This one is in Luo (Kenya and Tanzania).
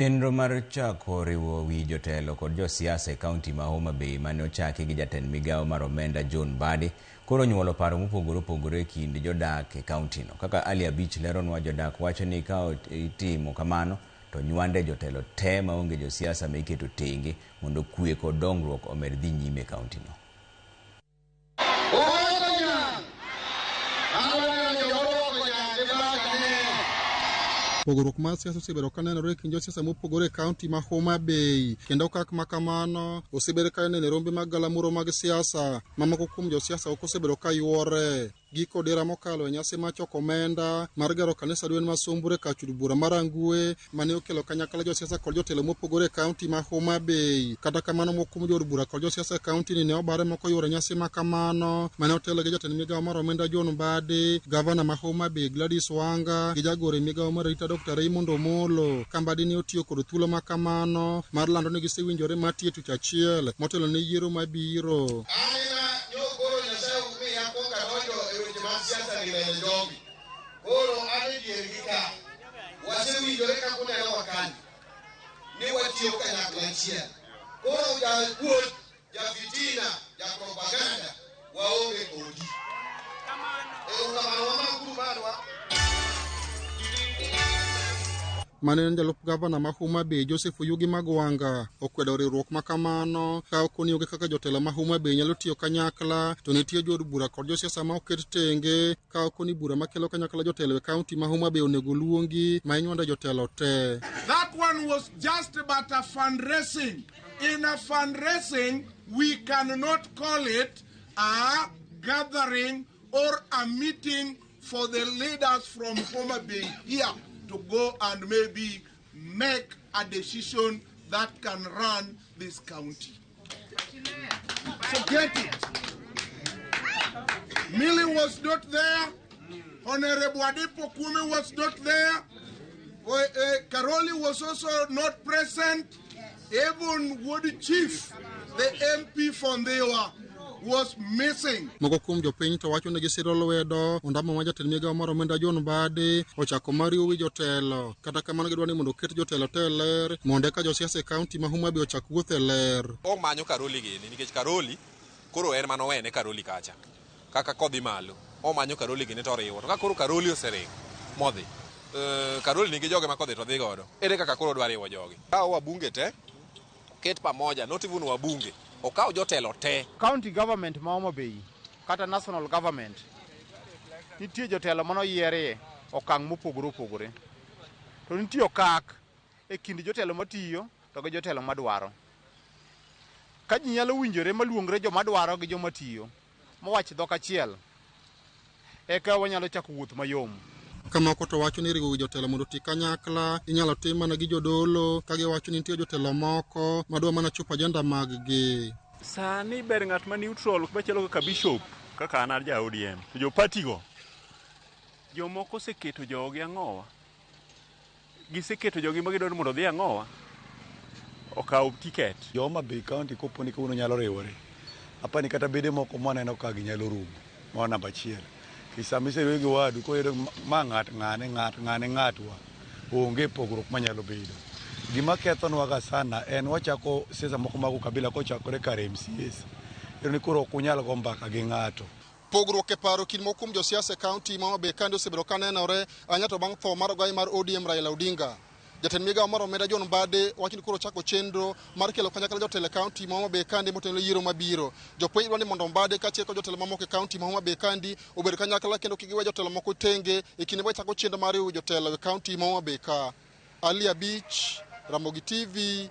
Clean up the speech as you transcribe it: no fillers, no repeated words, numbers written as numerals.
Chenro mar chako riwo wi jotelo kod josiasa e kaunti ma Homa Bay mane ochaki gi jatend migao mar omenda John Mbadi koro onyuolo paro mopogore opogore e kind jodak e kauntino. Kaka Ali Abich leronwa, jodak wacho ni ka itimo kamano to nywande jotelo te maonge josiasa ma iketo tenge mondo kwe kod dongruok omed dhi nyime e kauntino. Pogruok mar siasa osebedo ka nenore e kind josiasa mopogore e kaunti ma Homa Bay, kendo okak ma kamano osebedo ka ineno e rombe mag galamoro mag siasa ma moko kuom josiasa ok osebedo ka yuore. Giko dira mokalo e nyasi mar choko omenda mar gero kanisa dwen ma Sumbure kar chud bura mar Rangwe mane okelo kanyakla josiasa kod jotelo mopogore e kaunti ma Homa Bay. Kata kamano, moko kuom jood bura kod josiasa e kaunti ni ne obare moko yuoro nyasi ma kamano mane otelo gi jatend migao mar omenda John Mbadi, gavana ma Homa Bay Gladys Wanga gi jagoro e migao mar arita Dr. Raymond Omolo. Ka Mbadi ne otiyo kod thuolo ma kamano mar lando ni gisewinjore mar tiyo e tich achiel motelo ne yiero mabiro. Koro Nyasaye omiya koka donjo e weche mag siasa gi mbele jogi. Koro an e diergi ka. Wasewinjore kaka uneno wakani ni watiyo kanyakla achiel. Koro jakuoth, jafitina, ja propaganda waonge kodi. Erokamano wamakuru badwa. Mane en jalup gavana ma Homa Bay Joseph Oyugi Magwanga okwedo riwruok ma kamano ka ok onge kaka jotelo ma Homa Bay nyalo tiyo kanyakla to nitie jood bura kod josiasa ma oket tenge ka ok ni bura makelo kanyakla jotelo e kaunti ma Homa Bay onego luongi ma inywando jotelo te. That one was just about a fundraising. In a fundraising, we cannot call it a gathering or a meeting for the leaders from Homa Bay here to go and maybe make a decision that can run this county. Forget it. Millie was not there. Honorable Adipo Kume was not there. Karoli was also not present. Even Ward Chief, the MP for Ndhiwa, was missing. Moko kuom jopiny to wacho ni gisiro lwedo ondamo ma jatend migao mar omenda John Mbadi ochako mar riwo wi jotelo. Kata kamano gidwaro ni mondo oket jotelo te e ler mondo eka josiasa e kaunti ma Homa Bay ochak wuoth e ler. Omanyo Karoli gini nikech Karoli koro en mano wene Karoli kacha kaka kodhi malo omanyo Karoli gini to oriwo to ka koro Karoli oseringo modhi Karoli nigi joge ma kodhi to dhi godo ere kaka koro odwa riwo jogi kawo wabunge te ket pamoja not even wabunge okaw jotelo te. County government ma Homa Bay kata national government nitie jotelo manoyierie okang' mopogore opogore to nitie okak e kind jotelo matiyo to gi jotelo madwaro. Ka ji nyalo winjore maluongre joma dwaro gi joma tiyo mowach dhok achiel eka wanyalo chako wuoth mayom. Ka moko to wacho ni riwo wi jotelo mondo oti kanyakla inyalo tim mana gi jodolo ka giwacho ni nitie jotelo moko madwa mana chopo ajenda mag-gi. Sani ber ng'at ma neutral machalo kaka bishop kaka an ja ODM to jo party go jomoko oseketo jogi ang'owa giseketo jogi ma gidwaro mondo odhi ang'owa okaw ticket. Jo Homa Bay County kopo ni kawuono nyalo riwore apani kata bede moko mwaneno ka gi nyalo rumo. Mano namba achiel. Nikech sama iseriwori gi wadu koyudo ma ng'at ng'ane ng'at ng'ane ng'atwa onge pogruok manyalo bedo. Gima kethonwa ga sana en wachako siasa moko mag ukabila kochakore kar MCAs. Iyudo ni koro ok unyal go mbaka gi ng'ato. Pogruok e paro kind moko kuom josiasa e kaunti ma Homa Bay kandi osebedo ka nenore ahinya to bang' tho mar ogai mar ODM Raila Odinga. Jatend migao mar omenda John Mbadi wacho ni koro chako chenro mar kelo kanyakla jotelo e kaunti ma Homa Bay kandi motelo yiero mabiro. Jopiny dwaro ni mondo Mbadi kaachiel kod jotelo mamoko e kaunti ma Homa Bay kandi obed kanyakla kendo kik giwe jotelo moko tenge e kinde ma gichako chenro mar riwo jotelo e kaunti ma Homa Bay ka. Ali Abich, Ramogi TV.